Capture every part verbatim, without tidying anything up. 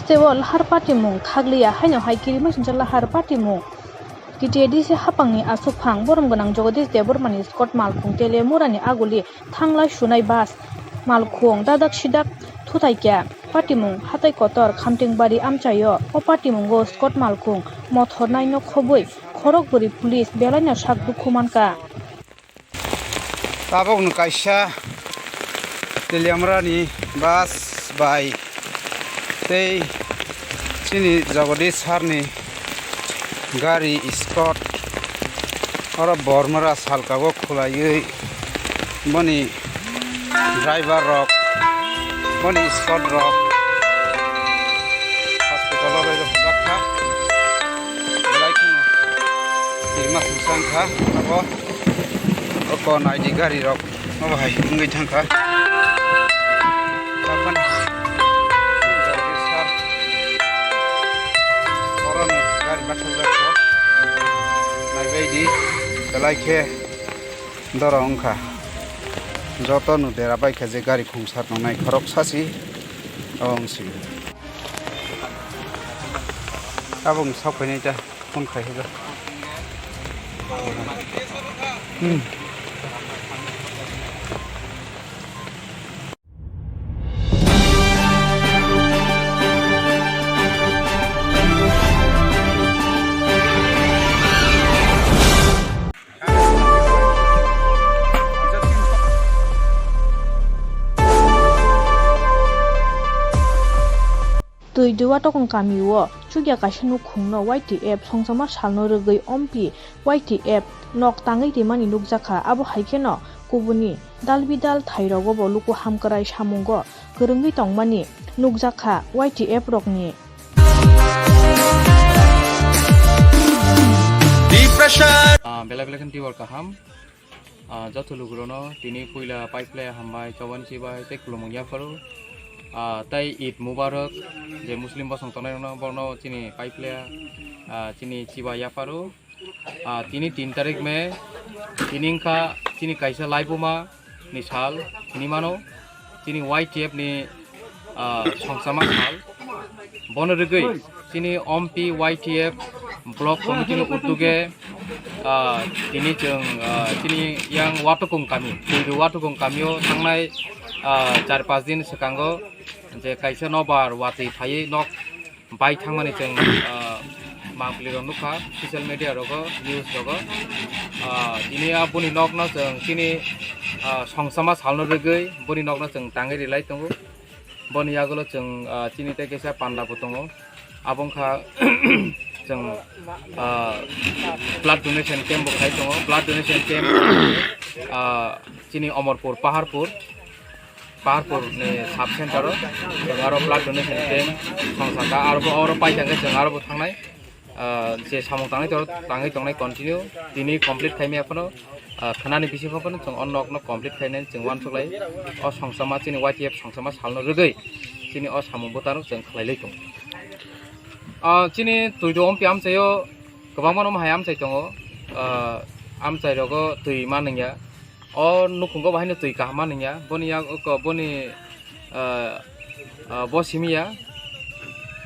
Tei o lahar patimung khakliya haino hai kirima singcha lahar patimung. T T A D C hapangni aswkphang borom gwnang Jagadish Debbarmani Scott malkhung Teliamurani aguli thanglai sunai bus malkhung dadak sidak thutaikha. Patimung hatai kotor Khamtingbari amchaio. O patimungo Scott malkhung mothornaino khobwi khorokbwrwi police belaino sak dukhu mankha. Tabukno kaisa Teliamurani bus bai tei chini Jagadish sarni gari Scott oro Bormura salkago khulaiwi boni driver rok, boni Scott rok hospital o rwjakha. Belai kheno kirima singsa wngkha abo. Oko naidi gari rok obo hai wngwi thangkha. Taphani sar orono gari bathajak kho. Naibaidi belai khe doro wngkha. Jotono dera baikha je gari khungsar tongnai khorok sasi. Abo wngsi. Tabuk sok phainai ta. Phone khai hwjak. Hmm. Twi Duatokong kamio chukya kaisa nukhungno Y T F songchama salno rwgwi ompi Y T F nok tangwi rimani nukjakha. Abo hai kheno kubuni dalbidal thairogo bo luku hamkrai samungo kwrwngwi tongmani nukjakha Y T F rokni. Ah, belai belai khe twibar kaham. Ah, joto lukurokno tini puila paiplaya hambai, chobani chibai tei khulumung yapharo. Ah, tei Eid Mubarak, je Muslim bosong tongnai rokno borno chini paiplaya, ah, chini chibai yapharo. Ah, tini tin tarik May, tini wngkha chini kaisa laibuma ni sal hinwi mano. Chini Y T F ni, ah, songchama sal. Bono rwgwi chini ompi Y T F block committee ni utuge, ah, tini chwng, ah, chini yang Watokung kami, Twidu Watokung kamio thangnai, ah, char panch din swkango je kaisa nobar watwi phaiwi nok bai thangmani chwng, ah, mangpili rok nukha social media rogo, news rogo. Ah, tini a boni nokno chwng chini, ah, songchama salno rwgwi boni nokno chwng tangwi rilai tongo. Boni yagulo chwng, ah, chini tei kaisa panda bo tongo. Abo wngkha chwng, ah, blood donation camp bo khai tongo. Blood donation camp, ah, chini Omorpur, Paharpur. Paharpur ni sub center o chwng aro blood donation camp song saka, aro bo oro pai thangkhe chwng aro bo thangnai, ah, je samung tangwi toro tangwi tongnai continue tini complete khaimaya phano, ah, khwnani bisingo phano chwng o nok no complete khainani chwng uansuk lai. O songchama chini Y T F songchama salno rwgwi chini o samung bwtano chwng khlai lai tongo. Ah, chini Twidu ompi amchaio kwbangma no hai amchai tongo, ah, amchai rogo twi ma nungya. O nukhungo bo haino twi kaham ma nungya, boni yak oko boni, ah, ah, bo simi ya.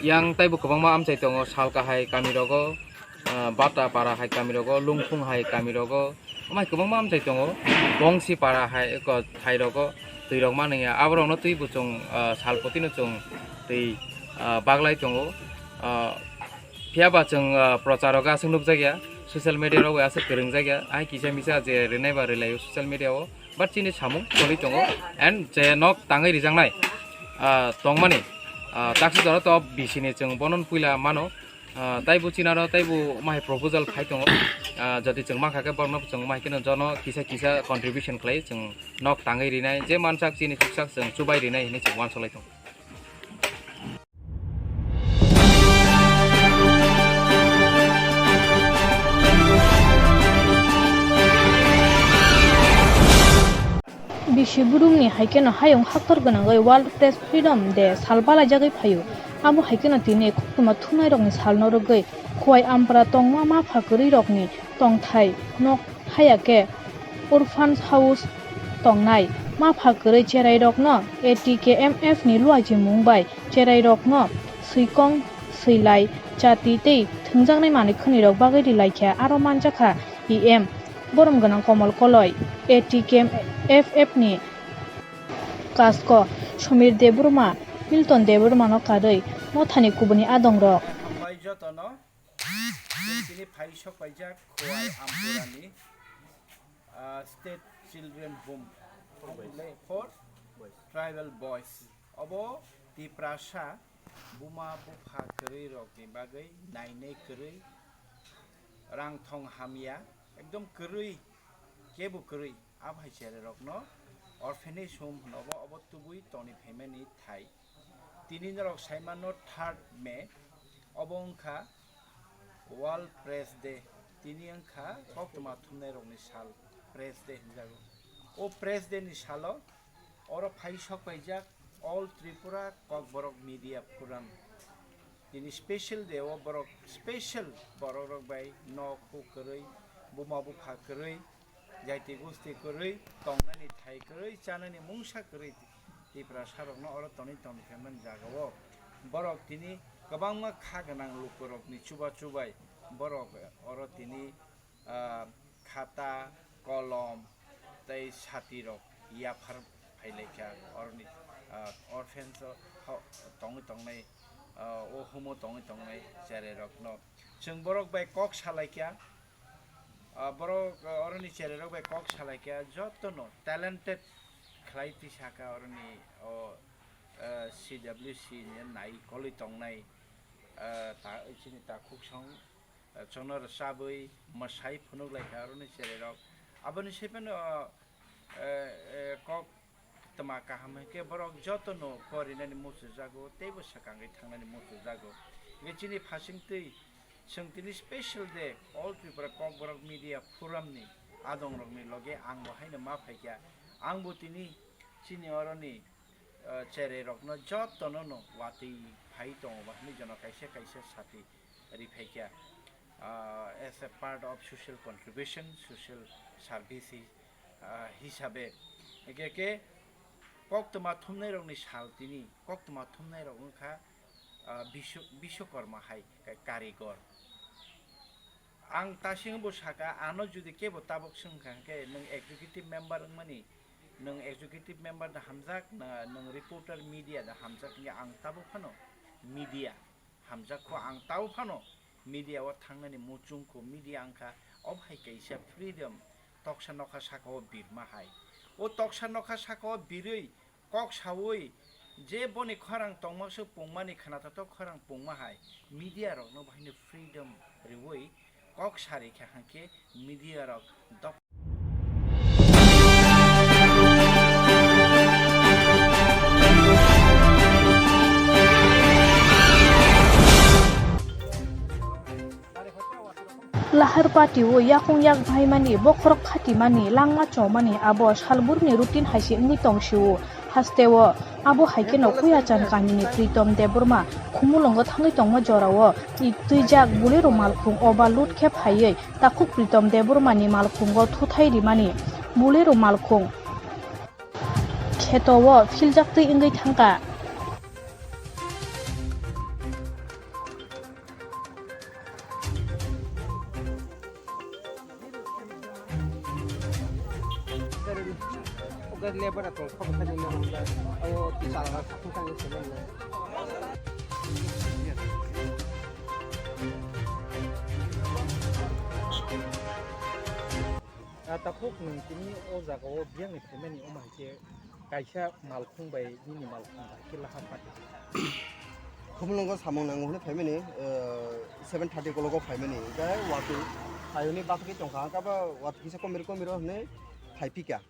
Yang taibo kwbangma amchai tongo, Salka hai kami rogo, ah, Bata para hai kami rogo, Lungphung hai kami rogo, amai kwbangma amchai tongo, Bongsi para hai oko thai rogo twi rok ma nungya. Aborokno twi bo chwng, ah, salpotino chwng twi, ah, baglai tongo. Ah, Phiya ba chwng, ah, prochar rogo aswk nukjakya, social media rogo aswk kwrwngjakya, ai kisa misa je rwnai ba rwlaio social media o, but chini samung choli tongo, and je nok tangwi rijaknai, ah, tongmani, ah, taksi jora to B C ni chwng bono puila mano, ah, taibo chinaro taibo mahai proposal khai tongo, ah, jodi chwng mankha khe borokno chwng mahai kheno jono kisa kisa contribution khlai chwng nok tangwi rinai, je mansak chini chuksak chwng chubai rinai hinwi chwng uansuk lai tongo. Bisi burumni hai kheno hayung haktor gwnangwi World Press Freedom Day sal balaijagwi phaio. Abo hai kheno tini koktwma thunairokni salno rwgwi Khowai Ampara tongma mapha kwrwirokni tongthai nok haya khe orphan house tongnai mapha kwrwi cherairokno A T K M F ni luaijimung bai cherairokno Swikong, swilai, chati tei thwngjaknai manwi khwnwirok bagwi rilaikha, aro manjakha E M borom gwnang Komol Koloi, A T K M F F ni Kasko Somir Debbarma, Milton Debbarmano karwi mothani kubuni adongrok. Hambai jotono, chwng tini phai sok paijak Khowai Ampurani, ah, State Children Home for Tribal Boys. Obo Tiprasa buma bupha kwrwi rokni bagwi nainai kwrwi, rang thong hamya, ekdom kwrwi, kebo kwrwi. Aphai chererokno orphanage home hwno, obo, obo tubui toni phaimani thai. Tini norok saimano third May, obo wngkha World Press Day. Tini wngkha koktwma thumnairokni sal, Press Day hwnjago. O Press Day ni salo oro phai sok paijak All Tripura Kokborok Media Forum. Tini special day o borok special borok rok bai nok huk kwrwi, buma bupha kwrwi, jaiti gusti kwrwi, tongnani thai kwrwi, chanani mungsa kwrwi Tiprasa rokno oro tonwi tongkha man jaga o. Borok tini kwbangma kha gwnang lukurokni chuba chubai borok oro tini ah, khata, kolom tei sati rok yaphar phailaikha oroni, ah, orphans o tho-, tongwi tongnai, ah, o humo tongwi tongnai cherai rokno. Chwng borok bai kok salaikha, ah, borok, ah, oroni cherai rok bai kok salaikha jotono talented khlai tisaka oroni o, ah, C W C ni nai kolwi tongnai, ah, ta, chini takhuk song. Chwngno rwchabwi mwsai phunuk lai kha aroni cherai rok. Aboni sai phano, eh, eh, kok tma kaham hai khe borok jotono porinani muchungjago teibo swkangwi thangnani muchungjago. Hingkhe chini phasingtwi chwng tini special day All Tripura Kokborok Media Forum ni adongrokni loge ang bo haino ma phaikha. Ang bo tini chini oroni, eh, cherai rokno jotono no watwi phai tongo ba hinwi jono kaisa kaisa sati ri phaikha, ah, as a part of social contribution, social service, ah, hisabe. Eke ke koktwma thumnai rokni sal tini, koktwma thumnai rok wngkha, ah, Bisw-, Biswakarma hai ka-, karigor. Ang tasing bo saka, ano jodi kebo tabok swngkha hwnkhe, nwng executive member wngmani, nwng executive member da hamjak, na nwng reporter media da hamjak, hwnkhe ang tabok phano media hamjak kho, ang tabo phano media o thangnani muchung kho, media wngkha obo hai kaisa freedom, toksa nokha saka o birma hai. O toksa nokha saka o birwi kok sawi je boni khorang tongma se pungmani, khna tatok khorang pungma hai media rokno bahino freedom riwi kok sari kha hwnkhe media rok dok- Lahar pati o yakung yak baimani, bokhorok phatimani, langma chomani abo salburni routine hai se wngwi tong sio. Hasteo abo hai kheno Kuyachan kamini Pritom Debbarma Khumulwngo thangwi tongma jorao twijak Bolero malkhung overload khe phaiwi takhuk Pritom Debbarmani malkhungo thuthai rimani. Bolero malkhung kheto o philjaktwi wngwi thangkha. Ah, takhuk nwng tini o jagao biyangni phaimani omo hai khe kaisa malkhung bai nini malkhung bai khe laha pati. Khumulwngo samung nango hwnwi phaimani, eh, seven thirty kologo phaimani. Hwnkhe watwi phaiwi bathakhe tongkha, hwnkhe abo watwi kisa komir komiro hwnwi phaiphikha.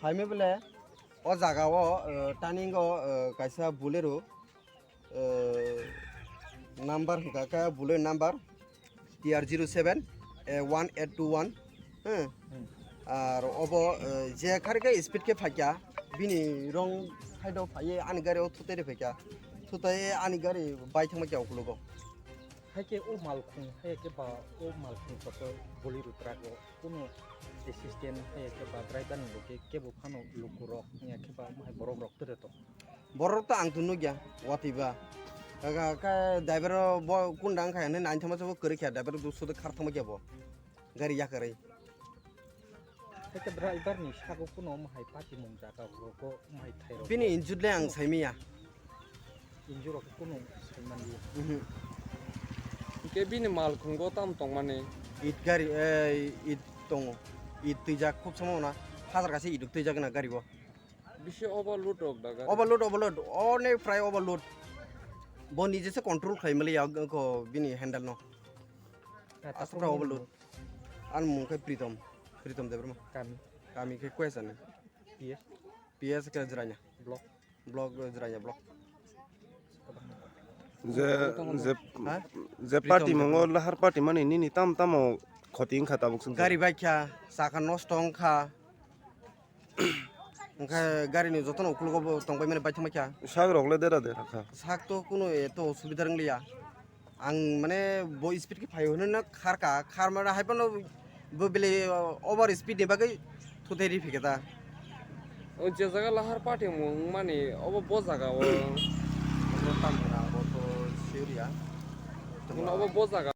Phaimai bole o jagao, eh, turning o, eh, kaisa Bolero, eh, number hwnkha khe Bolero number T R zero seven, eh, one eight two one, hmm. Hmm. Ar obo, eh, je khari khe speed khe phaikha, bini wrong side o phaiwi ani gari o thutai ri phaikha, thutai ani gari bai thangma khe ukologo. Hai khe o malkhung, hai khe ba o malkhung kotor Bolero truck o kunu assistant, hai khe ba driver ni bo khe kebo phano lukurok, hai khe ba omo hai borok rok tere to. Borok to ang to nukya, watwi ba. Aga ka driver bo kunda wngkha hinwi naithoma se bo kwrwi kha, driver bo sudu khar thangma khe bo. Gari yakarwi. Khe driver ni sago kuno omo hai patimung jaga rogo omo hai thai rogo. Bini injured le ang saimanya. Injured rok kuno saimanya. Mhm. Hwnkhe bini mal khungo tam tongmani? It gari, eh, it tongo. It twijak khub samo na. Hajar kaisa it twijak na gari bo. Bisi overload rok da gari? Overload, overload. Onek prai overload. Bo nije se control khlai mali ya ko bini handle no. Aswk prai overload. Ani mung khe Pritom, Pritom Debbarma. Kami? Kami khe Kuyaisani. P S? P S khe Jirania. Block? Block, eh, Jirania block. Je, je, ha? Je Pritom party Debbarma. Mongo lahar party mani nini tam tamo khoti wngkha tabuk sung. Gari bai kha, chakha nosto wngkha. Wngkha gari ni jotono ukologo bo tongbai mani bai thangbai kha. Sak rok le dera dera kha. Sak to kuno eto osubida wng liya. Ang mane bo speed khe phai hwnwi no khar kha, khar mane hai phano bo bele over speed ni bagwi thutai ri phikhe ta. O je jaga lahar party mung mani obo bo jaga o. Obo tam kha, obo to suriya. Obo bo jaga.